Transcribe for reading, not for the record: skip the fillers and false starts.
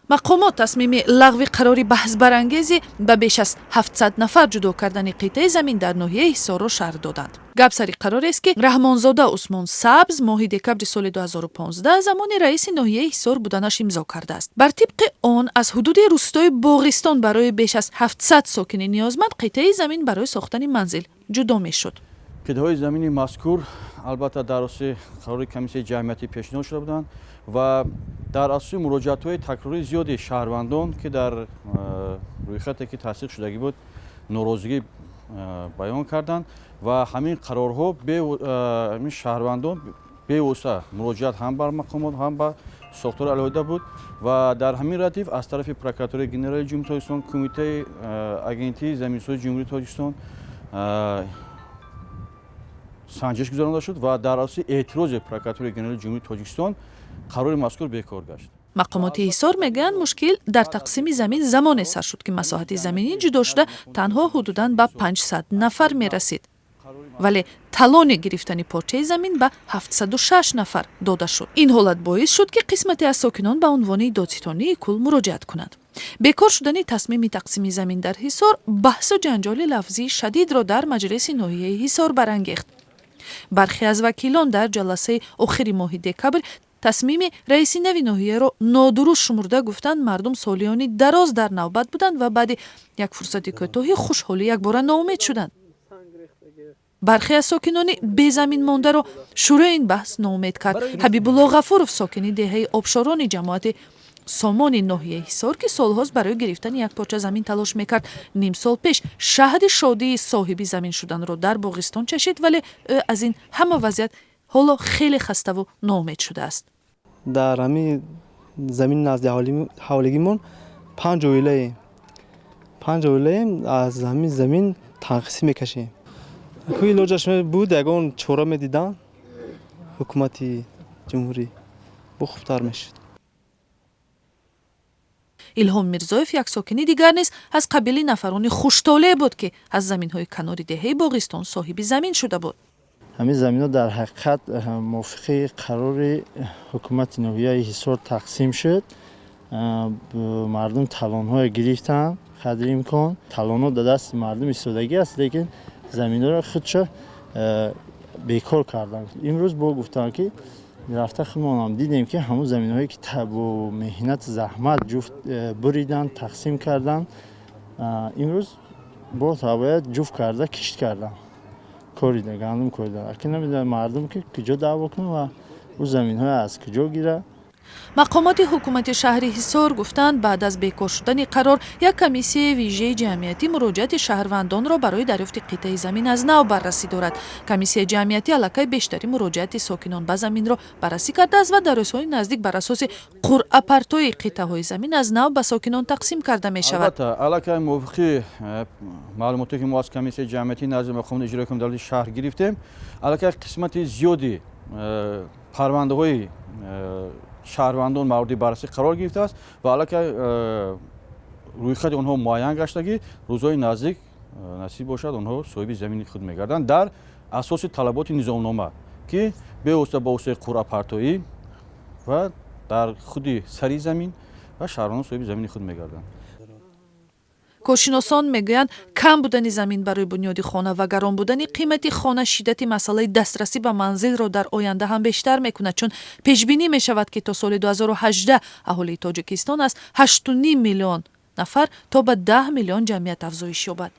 Мақомот тасмими лағви қарори баҳсбарангези ба беш аз 700 нафар ҷудо кардани қитъаи замин дар ноҳияи Ҳисорро шарҳ доданд. Гап сари қарорест, ки Раҳмонзода Усмон Сабз моҳи декабри соли 2015 замони раиси ноҳияи Ҳисор буданаш имзо кардааст. Бар тибқи он, аз ҳудуди рӯстои Боғистон барои беш аз 700 сокини ниёзманд қитъаи замин барои сохтани манзил ҷудо мешуд. Қитъаҳои замини мазкур, албатта, дар асоси қарори комиссияи ҷамъиятӣ пешниҳод шуда буданд ва дар асоси муроҷиатҳои такрории зиёди шаҳрвандон, ки дар рӯйхате, ки тасдиқ шудагӣ буд, норозигӣ баён карданд ва ҳамин қарорҳо, ҳамин шаҳрвандон бевосита муроҷиат ҳам бар мақомот, ҳам ба сохтори алоҳида буд ва дар ҳамин радиф аз тарафи Прокуратураи генералии Ҷумҳурии Тоҷикистон, Кумитаи Агентии заминсозии Ҷумҳурии Тоҷикистон санҷиш гузаронида шуд ва дар асоси эътирози Прокуратураи генералии Ҷумҳурии Тоҷикистон қарори мазкур бекор гашт. Мақомоти Ҳисор мегӯянд, мушкил дар тақсими замин замоне сар шуд, ки масоҳати заминӣ ҷудошуда танҳо ҳудудан ба 500 нафар мерасид, вале талони гирифтани порчаи замин ба 706 нафар дода шуд. Ин ҳолат боис шуд, ки қисмате аз сокинон ба унвони додситонии кулл муроҷиат кунанд. Бекор шудани тасмими тақсими замин дар Ҳисор баҳсу ҷанҷоли лафзии шадидро дар маҷлиси ноҳияи Ҳисор барангехт. Бархе аз вакилон дар ҷаласаи охири моҳи декабр тасмими раиси нави ноҳияро нодуруст шумурда, гуфтанд, мардум солиёни дароз дар навбат буданд ва баъди як фурсати кӯтоҳи хушҳолӣ якбора ноумед шуданд. Бархе аз сокинони безамин мондаро шурӯи ин баҳс ноумед кард. Ҳабибулло Ғафуров, сокини деҳаи Обшорони ҷамоати Сомони ноҳияи Ҳисор, ки солҳост барои гирифтани як порча замин талош мекард, ним сол пеш шаҳди шодии соҳиби замин шуданро дар Боғистон чашид, вале ӯ аз ин ҳама вазъият ҳоло хеле хаставу ноумед шудааст. Дар ҳамин замини назди ҳавлигимон панҷ оилаем, панҷ оилаем, аз ҳамин замин танқисӣ мекашем. Ку илоҷаш буд, ягон чора медиданд ҳукумати ҷумҳурӣ, бо хубтар мешуд. Илҳом Мирзоев, як сокини дигар низ аз қабили нафарони хуштолеъ буд, ки аз заминҳои канори деҳаи Боғистон соҳиби замин шуда буд. Ҳамин заминҳо дар ҳақиқат мувофиқи қарори ҳукумати ноҳияи Ҳисор тақсим шуд. Мардум талонҳое гирифтанд, қадри имкон талонҳо дар дасти мардум истодагӣ аст, лекин заминҳоро худшо бекор карданд. Имрӯз бо гуфтанд, ки рафта худмонам дидем, ки ҳамун заминҳое, ки бо меҳнату заҳмат ҷуфт буриданд, тақсим карданд, имрӯз бо бояд ҷуфт карда кишт карданд, корида, гандум корида. Акин намедонам, мардум ки куҷо даъво кунад ва ӯ заминҳое аз куҷо гирад. Мақомоти ҳукумати шаҳри Ҳисор гуфтанд, баъд аз бекор шудани қарор як комиссияи вижаи ҷамъиятӣ муроҷиати шаҳрвандонро барои дарёфти қитъаи замин аз нав баррасӣ дорад. Комиссияи ҷамъиятӣ аллакай бештари муроҷиати сокинон ба заминро баррасӣ кардааст ва дар рӯзҳои наздик бар асоси қуръапартои қитъаҳои замин аз нав ба сокинон тақсим карда мешавад. Албатта, аллакай мувофиқи маълумоте, ки мо аз комиссияи ҷамъиятӣ назди мақомоти иҷроии ҳокимияти давлати шаҳр гирифтем, аллакай қисмати зиёди парвандаҳои шаҳрвандон мавриди баррасӣ қарор гирифтааст ва аллакай рӯйхати онҳо муайян гаштагӣ. Рӯзҳои наздик, насиб бошад, онҳо соҳиби замини худ мегарданд дар асоси талаботи низомнома, ки бевосита ба воситаи қуръапартоӣ ва дар худи сари замин ва шаҳрвандон соҳиби замини худ мегарданд. Коршиносон мегӯянд, кам будани замин барои бунёди хона ва гарон будани қимати хона шиддати масъалаи дастрасӣ ба манзилро дар оянда ҳам бештар мекунад, чун пешбинӣ мешавад, ки то соли 2018 аҳолии Тоҷикистон аз 8,5 миллион нафар то ба 10 миллион ҷамъият афзоиш ёбад.